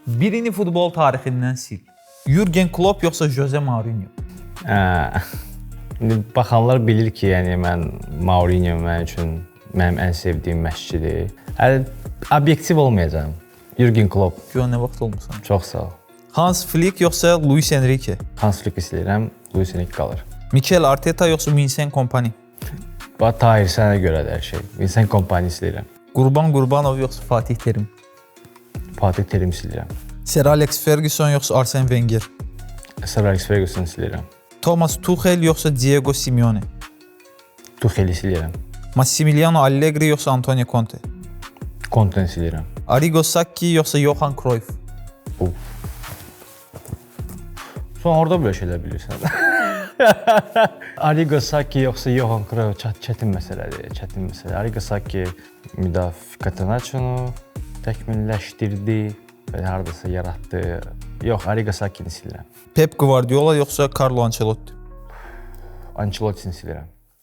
Birini futbol tarixindən sil. Jürgen Klopp yoxsa Jose Mourinho? Hə. İndi baxanlar bilir ki, yəni mən Mourinho mənim üçün mənim ən sevdiyim məşqçidir. Hələ obyektiv olmayacağam. Jürgen Klopp. Gör nə vaxt olmusan. Çox sağ ol. Hans Flick yoxsa Luis Enrique? Hans Flick istəyirəm, Luis Enrique qalır. Mikel Arteta yoxsa Vincent Kompany? Bax Tahir, sənə görədir hər şey. Vincent Kompany istəyirəm. Qurban Qurbanov yoxsa Fatih Terim? Fatih Terim istəyirəm. Sir Alex Ferguson yoxsa Arsene Wenger? Sir Alex Ferguson istəyirəm. Thomas Tuchel yoxsa Diego Simeone? Tuchel istəyirəm. Massimiliano Allegri yoxsa Antonio Conte? Conte istəyirəm. Arrigo Sacchi yoxsa Johan Cruyff? Uf. Sən orada belə şeylər bilirsən. Arrigo Sacchi yoxsa Johan Cruyff çətin məsələdir, çətin məsələ. Arrigo Sacchi müdafiə Catenaccio-nu təkmilləşdirdi və hardasa yaratdı. Yox, Arrigo Sacchi-ni istəyirəm. Pep Guardiola yoxsa Carlo Ancelotti? Ancelotti-ni istəyirəm.